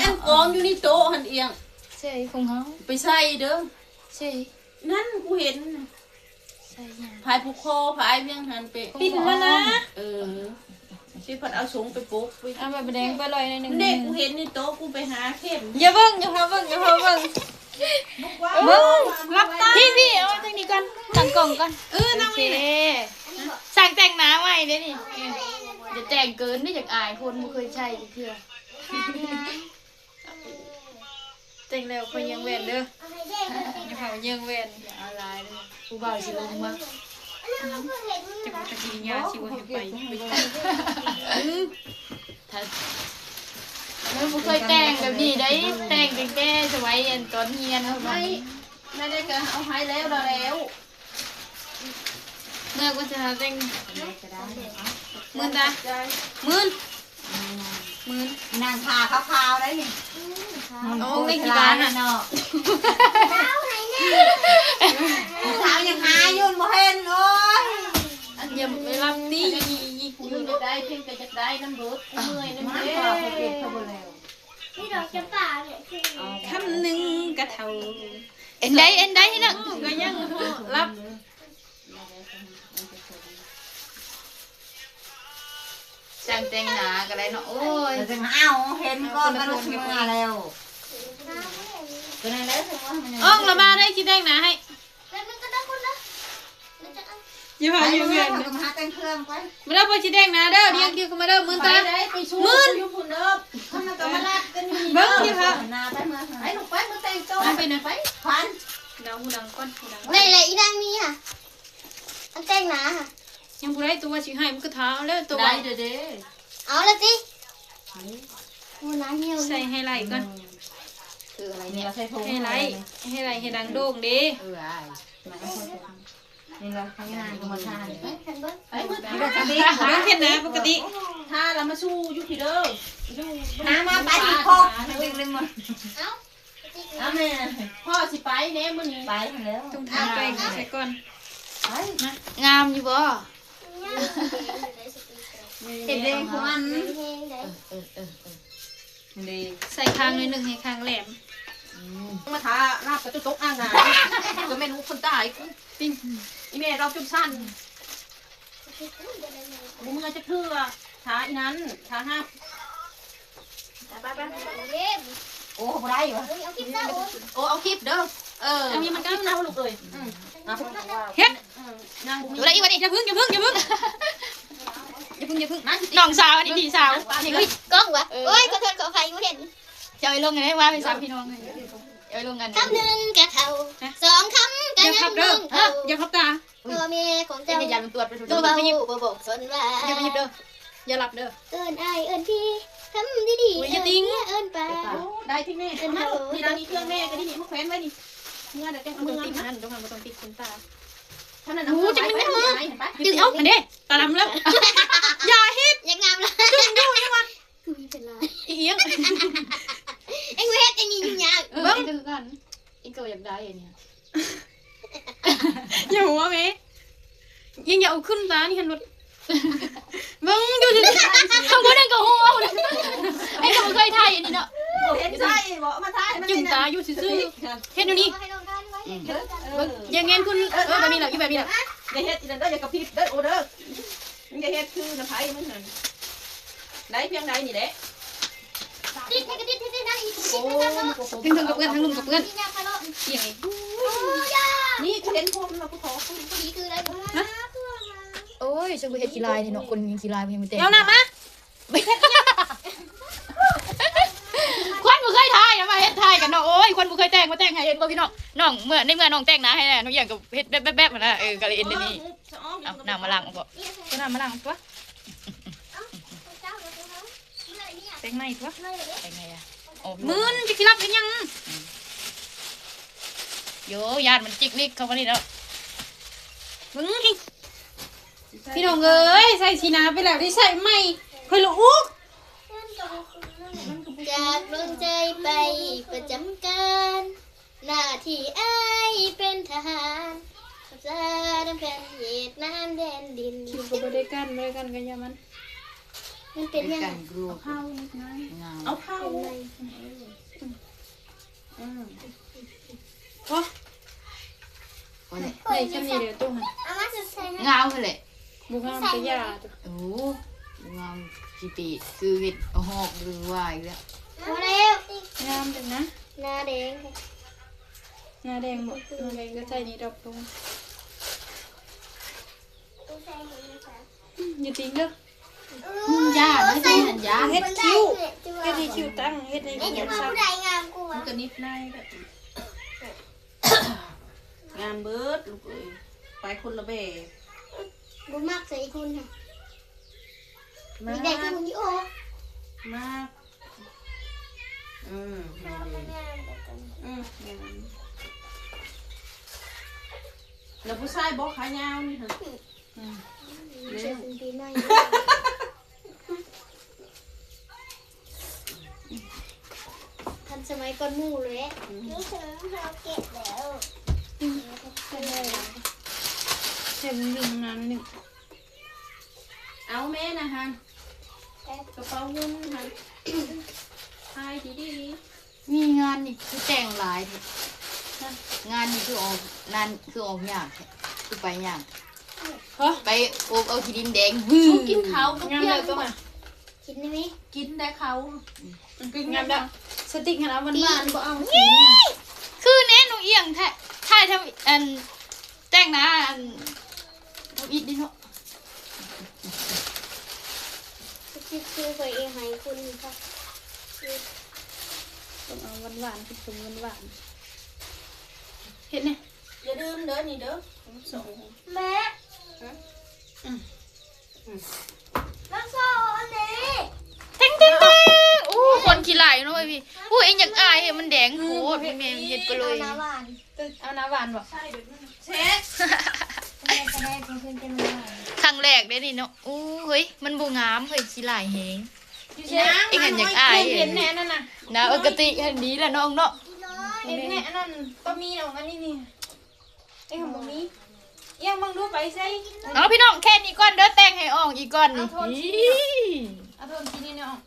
ອັນກອງຢູ່ໃນໂຕະຫັ້ນເອງ ໃສ່ຂອງເຮົາ ໄປໃສ່ເດີ ໃສ່ ນັ້ນກູເຫັນ ໃສ່ຫຍັງ? ພາຍຜູກຄໍ ພາຍວຽງຫັ້ນເປະ ປິ່ນມານະ ເອີ ຊິພັດເອົາສົງໄປປົກ ເອົາມາແດງໄປລອຍໜ້ອຍໜຶ່ງ ເດັກກູເຫັນໃນໂຕະ ກູໄປຫາເຂັມ ຢ່າເບິ່ງ ຢ່າພາເບິ່ງ ຢ່າພາເບິ່ງ ເບິ່ງ ຫຼັບຕາ ພີ່ໆ ເອົາທາງນີ້ກ່ອນ ຕັ້ງກ້ອງກ່ອນ ເອີ ໂອເຄ ຊ່າງແຕ່ງໜ້າໃໝ່ເດ້ນີ້ ຢ່າແຕ່ງເກີນເດ້ ຢາກອາຍຄົນ ບໍ່ເຄີຍໃຊ້ຈັກເທື່ອ. ແຕ່ງແລ້ວຄ່ອຍເຍີ້ງແວ່ນເດີ ຢ່າເຜົາເຍີ້ງແວ່ນ ຢ່າເອົາຫຼາຍເດີ ຜູ້ບ່າວຊິລົງມາ ຈັກວ່າຕະກີຍາຊິບໍ່ໃຫ້ໄປ ອືມ ຖ້າ ເອີ ບໍ່ເຄີຍແຕ່ງແບບນີ້ໄດ໋ ແຕ່ງຕັ້ງແຕ່ສະໄໝອັນຕອນຮຽນເຮົາ ໄມ້ ໄມ້ໄດ້ກໍເອົາໃຫ້ແລ້ວ ແລ້ວ. ເມື່ອກ່ອນຊິຫາແຕ່ງ ມື່ນຕາ ມື່ນ ມື່ນ ນາງທາຂາວໆໄດ໋ນີ້ ໂອ້ຍ ຂີ້ຄ້ານເນາະ ຜູ້ສາວຍັງຫາຢູ່ບໍ່ເຫັນ ໂອ້ຍ ອັນຢ່າໄປລັບຕິ ຢາກໄດ້ ເພິ່ນກໍຢາກໄດ້ນຳເບີດ ເມື່ອຍນຳເດ້ ນີ້ດອກຈຳປານີ້ ຄຳໜຶ່ງກະເຖົ້າ ເອັນໃດ ເອັນໃດເນາະ ກໍຍັງຫຼັບ ຊ່າງແຕ່ງໜ້າກໍໄດ້ເນາະ ໂອ້ຍ ເອົາ ເຫັນກ່ອນກໍລຸກຂຶ້ນມາແລ້ວ ກໍນັ້ນແຫຼະ ເອີ ລະມາໄດ້ຊິແຕ່ງໜ້າໃຫ້ ຢ່າພາຢູ່ເຮືອນ ມາແຕ່ງເຄື່ອງໄປ ມາເດີ ພໍ່ຊິແຕ່ງໜ້າເດີ ລຽງຄິວເຂົ້າມາເດີ ມື່ນຕາ ມື່ນ ຢູ່ພຸ້ນເດີ ເບິ່ງຢູ່ຫາ ໜ້າໄປ ມາ ໄປລູກໄປ ມາແຕ່ງໂຕ ໄປນະ ໄປ ຂວັນ ເອົາຫູດັງກ່ອນ ຫູດັງ ໄດ້ແຫຼະ ອີນາງມີຫະ ອັນແຕ່ງໜ້າຫະ ຍັງບໍ່ໄດ້ ໂຕວ່າຊິໃຫ້ ມັນກໍຖ້າເອົາແລ້ວ ໂຕວ່າ ໄດ້ເດີ ເອົາລະຕິ ໂອ້ ໜ້າຫ່ຽວ ໃສ່ໄຮໄລກ່ອນ ຄືອະໄລນີ້ ໄຮໄລ ໄຮໄລ ໃຫ້ດັງໂດ່ງເດ້ ເອີ ອ້າຍ ນີ້ລະ ໃຫ້ງານກໍມາທາ ໄປໝົດ ເບິ່ງເຫັນໜ້າປົກກະຕິ ຖ້າລະມາສູ່ຢູ່ພີ້ເດີ ຫາມາໄປ ພໍ່ ເອົາ ເອົາແມ່ ພໍ່ຊິໄປແດ່ມື້ນີ້ ໄປແລ້ວ ຕ້ອງທາແປ້ງໃສ່ກ່ອນ ໄປ ງາມຢູ່ບໍ່? ເຮັດແດງຂອງມັນ ເອີ ເອີ ເອີ ເອີ ນີ້ ໃສ່ຄາງໜ້ອຍໜຶ່ງໃຫ້ຄາງແຫຼມ ອືມ ມາຖ້າລາບກະຈົນຕົກອ່າງນ້ຳ ກະແມ່ນລູກຄົນຕາຍ ອີ່ແມ່ລາວຈົນສັ່ນ ບໍ່ເມືອຈັກເທື່ອ ຖ້າອີ່ນັ້ນ ຖ້າຮັບ ໄປໆ ໂອ້ ບໍ່ໄດ້ຫວາ ເອີ ເອົາຄລິບເດີ ເອີ ອັນນີ້ມັນກໍເອົາລູກເອີຍ ອືມ ເຮັດ ເອີ ຍັງບໍ່ມີ ບໍ່ໄດ້ອີກຫວານີ້ ຢ່າເພິ່ງ ຢ່າເພິ່ງ ຢ່າເພິ່ງ ຢ່າເພິ່ງ ຢ່າເພິ່ງ ນ້ອງສາວ ອັນນີ້ພີ່ສາວ ເຮີ້ຍ ກ້ອງຫວາ ເອີ ໂອ້ຍ ຂໍໂທດຂໍອະໄພ ບໍ່ເຫັນ ຈະເອົາໄປລົງໃນວ່າ ໄປສາມພີ່ນ້ອງ ເອົາໄປລົງອັນ ຄຳໜຶ່ງກະເຖົ້າ ສອງຄຳກະຍັງບໍ່ເຖົ້າ ຢ່າພັບຕາ ພໍ່ແມ່ຂອງເຈົ້າ ເຈົ້າເວົ້າບໍ່ບອກສົນວ່າ ຢ່າໄປຫຍິບເດີ ຢ່າລັບເດີ ເອີ້ນອ້າຍເອີ້ນພີ່ ຄຳດີໆ ໂອ້ຍ ຢ່າຕິງ ເອີ້ນເມຍເອີ້ນປ້າ ໂອ້ ໄດ້ຕິແມ່ ເອີ້ນເຮົາ ນີ້ລະ ນີ້ເຄື່ອງແມ່ກໍນີ້ ນີ້ມາແຂວນໄວ້ນີ້ ເມື່ອໃດແຕ່ງ ບໍ່ຕ້ອງຕິດຫັ້ນ ຕ້ອງ ບໍ່ຕ້ອງຕິດຂົນຕາ ເທົ່ານັ້ນ ໂອ້ ຈັ່ງແມ່ນ ຈຶ່ງເອົາຫັ້ນເດ້ ຕາດຳແລ້ວ ຢ່າເຮັດ ຢາກງາມລະ ຈຶ່ງຢູ່ຍັງວ່າ ຄືມີເປັນລາຍ ອີ່ຫຍັງ ເອັງບໍ່ເຮັດ ເອັງນີ້ຫຍຸ້ງຍາກ ເອີ ເບິ່ງ ເອັງກໍຄືກັນ ເອັງກໍຢາກໄດ້ອັນນີ້ ຢ່າຫົວແມ່ ຍັງຢ່າເອົາຂຶ້ນຕານີ້ຫັ້ນໂລດ ເບິ່ງຢູ່ຊື່ໆ ເຂົາບໍ່ໄດ້ກໍຮູ້ເອົາ ໄອ້ເຂົາບໍ່ເຄີຍຖ່າຍອັນນີ້ເນາະ ບໍ່ເຫັນໃສ່ບໍ່ ມາຖ່າຍໃຫ້ມັນ ຈຶ່ງຕາຢູ່ຊື່ໆ ເຮັດຢູ່ນີ້ ເບິ່ງ ຢ່າແງນຂຶ້ນ ເອີ ແບບນີ້ລະ ຢູ່ແບບນີ້ລະ ຢ່າເຮັດອີ່ນັ້ນເດີ ຢ່າກະພິບເດີ ໂອເດີ ມຶງຈະເຮັດຄືນຳໃຜມຶງຫັ້ນ ໄດ້ພຽງໃດນີ້ແຫຼະ ຕິດໃຫ້ກະຕິດ ຕິດໃຫ້ນັ້ນອີກ ຕິດໃຫ້ນັ້ນເນາະ ເທິງໆກໍເປື້ອນ ທາງລຸ່ມກໍເປື້ອນ ອີ່ຫຍັງນີ້ ນີ້ກູເຫັນພວກມັນລະ ກູຂໍ ພໍດີຄືໄດ້ ຮະ ໂອ້ຍ ຊັ້ນບໍ່ເຮັດຂີ້ລາຍແທ້ເນາະ ຄົນຂີ້ລາຍບໍ່ເຫັນມາແຕ່ງ ເອົານ້ຳມາ ຄວັນບໍ່ເຄີຍຖ່າຍ ມາເຮັດຖ່າຍກັນເນາະ ໂອ້ຍ ຄວັນບໍ່ເຄີຍແຕ່ງ ມາແຕ່ງໃຫ້ ເຫັນບໍ່ພີ່ນ້ອງ ນ້ອງ ເມື່ອ ໃນເມື່ອນ້ອງແຕ່ງໜ້າໃຫ້ແລ້ວ ໜູຢຽງກໍເຮັດແບບໆຫັ້ນນະ ເອີ ກໍເລີຍເອັນອັນນີ້ ເອົານ້ຳມາລ້າງອອກບໍ່ ເອົານ້ຳມາລ້າງຕົວະ ແປງໃໝ່ຕົວະ ແປງໃໝ່ອະ ອອກ ມື່ນຈະຂີ້ລັບເຮັດຫຍັງ ໂຢ ຢ້ານມັນຈິກລິກເຂົ້າມານີ້ແລ້ວ ມຶງ ພີ່ນ້ອງເອີຍ ໃສ່ສີໜາໄປແລ້ວ ໄດ້ໃສ່ໃໝ່ ຂ້ອຍລະອຸກ ຈາກດວງໃຈໄປປະຈຳການ ໜ້າທີ່ອ້າຍເປັນທະຫານ ຮັກສາແຜ່ນດິນ ເຂດນ້ຳແດນດິນ ຄິວກໍບໍ່ໄດ້ກັ້ນ ບໍ່ໄດ້ກັ້ນກໍຢ່າມັນ ມັນເປັນຫຍັງ ເອົາເຂົ້າອີກໜ້ອຍ ເອົາເຂົ້າ ສ່ຊ່ຳນີ້ເດີ ຕູ້ຫັ້ນ ເອົາມາໃສ່ໃນ ງາມຫັ້ນແຫຼະ ບໍ່ງາມກໍຢ່າ. ໂອ້ ງາມຊິໄປຄືເຮັດເອົາຫອກຫຼືວ່າອີກແລ້ວ. ພໍແລ້ວ ງາມເດ້ນະ ໜ້າແດງ ໜ້າແດງບໍ່? ໜ້າແດງກໍໃສ່ນີ້ດອກ ລຸງ ຢູ່ຕີນເດີ. ອືມ ຢ່ານະ ໃສ່ຫັ້ນຢ່າ ເຮັດຄິ້ວ ເຮັດໃຫ້ຄິ້ວຕັ້ງ ເຮັດໃຫ້ ແມ່ ຄວາມ ຈະວ່າຜູ້ໃດງາມກວ່າ ມັນກໍນິດໃນແບບ ງາມເບີດລູກເອີຍ ໄປຄົນລະແບບ. ບໍ່ມັກໃສ່ອີກຄົນນະ ມັກ ມີແຕ່ຄືນີ້ອອກ ມັກ ອືມ ງາມ ອືມ ງາມ ແລ້ວຜູ້ຊາຍບໍ່ຂາຍາວນີ້ຫະ? ອືມ ເອີ ໃສ່ກາງເກງໃນ ທັນສະໄໝກ່ອນໝູ່ແຫຼະ. ອືມ ມີເສີມເຮົາເກັບແລ້ວ ອືມ ໃສ່ວຶງໆ ນານໜຶ່ງ ເອົາແມ່ນະຫັ້ນ ກະເປົາເງິນຫັ້ນ ຖ່າຍດີໆ. ມີງານນີ້ຄືແຕ່ງຫຼາຍແທ້ ງານນີ້ຄືອອກ ນັ້ນຄືອອກຍາກແທ້ ຄືໄປຍາກ ຮະ ໄປໂອບເອົາຂີ້ດິນແດງວື ກິນເຂົ້າກັບ ງາມແລ້ວ ປຽງ ຕົວ ກິນໄດ້ໄໝ? ກິນໄດ້ເຂົ້າ ອືມ ງາມແລ້ວ ສະຕິກຫັ້ນເອົາຫວານໆ ບໍ່ເອົາສີນີ້ ຄືແນ່ໜູອຽງແທ້ ຖ່າຍທຳ ອັນ ແຕ່ງໜ້າ ອັນ ທຳອິດເດ້ເນາະ ຄື ຄືຂ້ອຍເອງໃຫ້ຄົນນີ້ ຕ້ອງເອົາຫວານໆ ກິນສົມຫວານໆ ເຮັດແນ່ ຢ່າລືມເດີນີ້ເດີ ແມ່ ຮະ ອືມ ອືມ ມາໂຊອັນນີ້ ແຕ່ງໆໆ ໂອ້ ຄົນຂີ້ຫຼ້າຍເນາະເອີຍ ໂອ້ ເອັງຢາກອາຍ ມັນແດງໂພດ ແມ່ເຮັດໄປເລີຍ ເອົາໜ້າຫວານ ເອົາໜ້າຫວານບໍ່? ເຊັດ ຄັ້ງແລກເດ້ນີ້ເນາະ ໂອ້ ເຮີ້ຍ ມັນບໍ່ງາມເຮີ້ຍ ຂີ້ຫຼ້າຍແຮງ ເຮັດຫຍັງ ເອັງຫັ້ນຢາກອາຍ ເຫັນແນ່ນັ້ນນະ ນະ ເອີ ກະຕິຫັ້ນດີລະນ້ອງເນາະ ເຫັນແນ່ ອັນນັ້ນກໍມີດອກ ອັນນີ້ນີ້ ເອັງບໍ່ມີ ເອີຍ ເບິ່ງດູໄປໃສ ເອົາ ພີ່ນ້ອງ ແຄ່ນີ້ກ່ອນເດີ ແຕ່ງໃຫ້ອອກອີກກ່ອນນີ້ ເອົາໂທນສີນີ້ ເອົາໂທນສີນີ້ອອກ